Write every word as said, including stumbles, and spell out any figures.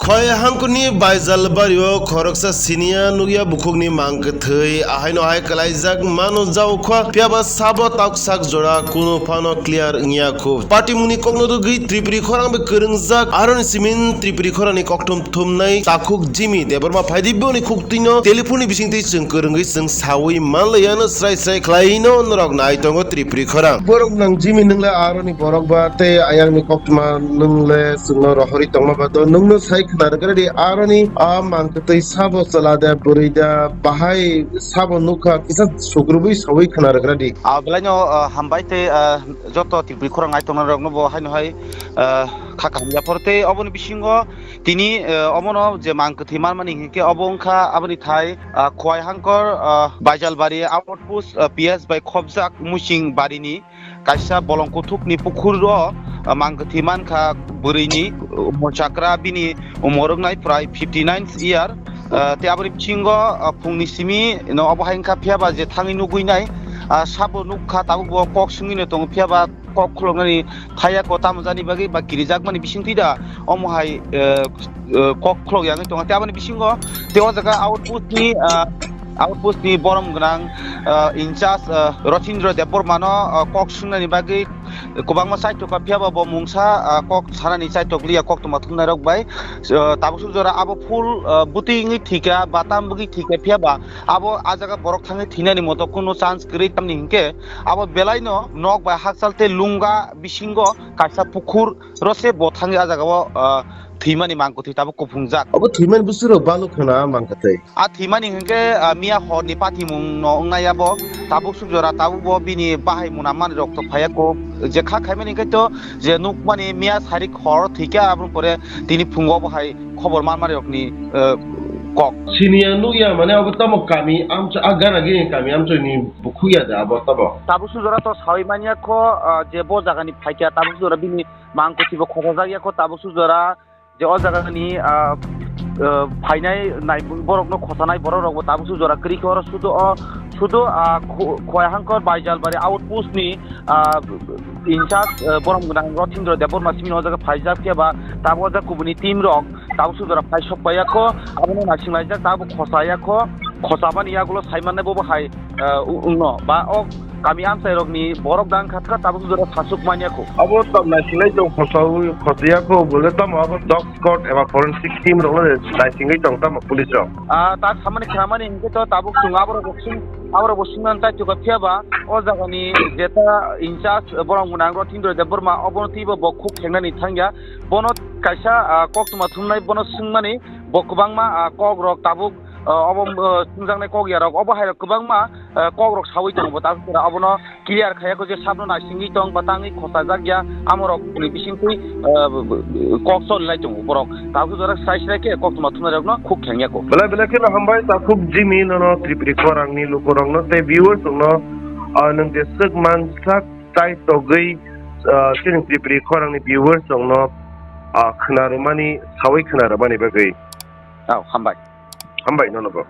Hoi hangkuni Baijalbario khoroksa siniya nukya bukhukni mangkwthwi ahaino hai kwlaijak mano jaukha, phiyaba sabo taksak jora kunu phano clear wngya khu. Party mungni kokno rwgwi Tripuri khorang bai kwrwngjak, aroni simin Tripuri khorangni kokthum thumnai takhuk Jimmy Debbarma phaidi boni khuktwino telephone ni bisingtwi chwng kwrwngwi chwng sawi manlaiya no srai srai khlaino norok nai tongo Tripuri khorang. Borok nang Jimmy nwngle aroni borok ba tei ayangni koktwma nwngle chwngno rohorwi tongma ba do nwngno sai khna rwkra di aroni a mangkwtwi sabo chwla de bwrwi da bahai sabo nukha kisa sukrubwi sawi khna rwkra di. A belaino, ah, hambai tei, ah, joto Tripuri khorang nai tongnai rokno bo haino hai, ah, kha kaham yaphar tei oboni bisingo tini, ah, omono je mangkwthwi manmani hinkhe obo wngkha aboni thai, ah, Khowai Hangkor, ah, Baijalbari outpost, ah, P S bai khobjak Musing barini kaisa bolong kuthukni pukhuro, ah, mangkwthwi mankha bwrwini, ah, umor chakra bini umor wngnai prai fifty nine year, ah, tei aboni bisingo, ah, phungni simi no obo hai wngkha phiyaba je thangwi nugwi nai, ah, sabo nukha tabuk bo kok swngwino tongo phiyaba kok khuloknani thaya ko tamo jani bagwi ba kirijakmani bisingtwi da omo hai, ah, ah, kok khulok yangwi tongo tei aboni bisingo tei o jaga outpost ni, ah, outpost ni borom gwnang, ah, in charge, ah, Rothindra Debbarma no, ah, kok swngnani bagwi kwbangma chaitokha phiyaba bo mungsa, ah, kok sanani chaitok liya koktwma thumnairok bai, ah, tabuk suk jora abo full, ah, bwtwi wngwi thwikha ba tam bwgwi thwikha phiyaba abo ah jaga borok thangwi thwinani moto kunu chance kwrwi tamni hinkhe abo belaino nok bai hakchal tei lunga bisingo kaisa pukhur rose bo thangwi ah jagao, ah, thwimani mangkwthwi tabuk kuphungjak. Obo thwimani bwswk rok baluk khna mangkwthwi. A thwimani hinkhe, ah, miya horni patimung no wngnai abo. Tabuk suk jora tabuk bo bini bahai muna manwi rok to phaiya ko. Je kha khaimani hinkhe to je nukmani miya sarik hor thwikha aboni pore tini phungo bo hai khobor manmani rokni, eh, kok. Siniya nukya mane abo tamo kami amcha a gana gini kami amchoni bukhuya da abo tamo. Tabuk suk jora to sawi manya kho, ah, je bo jagani phaikha tabuk suk jora bini mangkwthwi bo khosa jakya kho tabuk suk jora. Je o jagani, ah, ah, phainai nai borokno khosanai borok rokbo tabuk suk jora kwrwi khe oro sudo o sudo, ah, Kho-, Khowai Hangkor Baijalbari outpost ni, ah, in charge, ah, borom gwnang Rothindra Debbarma simi o jaga phaijak khe ba tabuk o jaga kubuni team rok tabuk suk jora phai sok paiya kho abono naising laijak tabuk khosa ya kho. Khosabani yagulo sai mannai bobo hai, ah, wngno ba o kami amchai rokni borok dang khatkha tabuk jora sasuk manya kho. Abo tam naisinglai tong khosaui khosaya kho bole tamo abo dog squad eba forensic team rokno naisingwi tong tamo police rok. Ah, tak samani khamani hinkhe to tabuk chwng aborok bo swng aborok bo swngna tai tukha phiya ba o jagani jeta in charge borok gwnang Rothindra Debbarma obono twibo bo khuk khengnani thangya bono kaisa, ah, koktwma thumnai bono swngmani bo kwbangma, ah, kok rok tabuk ah, obo, ah, thumjaknai kok yarok, obo hai rok kwbangma, ah, kok rok saui tongo bo, tabuk jora obono clear khaiya kho je sabno naisingwi tong ba tangwi khosajak ya, amo rok ni bisingtwi, ah, kok choli lai tongo borok, tabuk jora sai sai khe koktwma thumnai rokno khuk khengya kho. Belai belai kheno hambai takhuk Jimmy nono Tripuri khorangni lukurokno tei viewers rokno, ah, nwng jeswk mansak tai togwi, ah, chini Tripuri khorangni viewers rokno, ah, khna rwmani, saui khna rwmani bagwi. Oh, hambai. Hambai nono bo.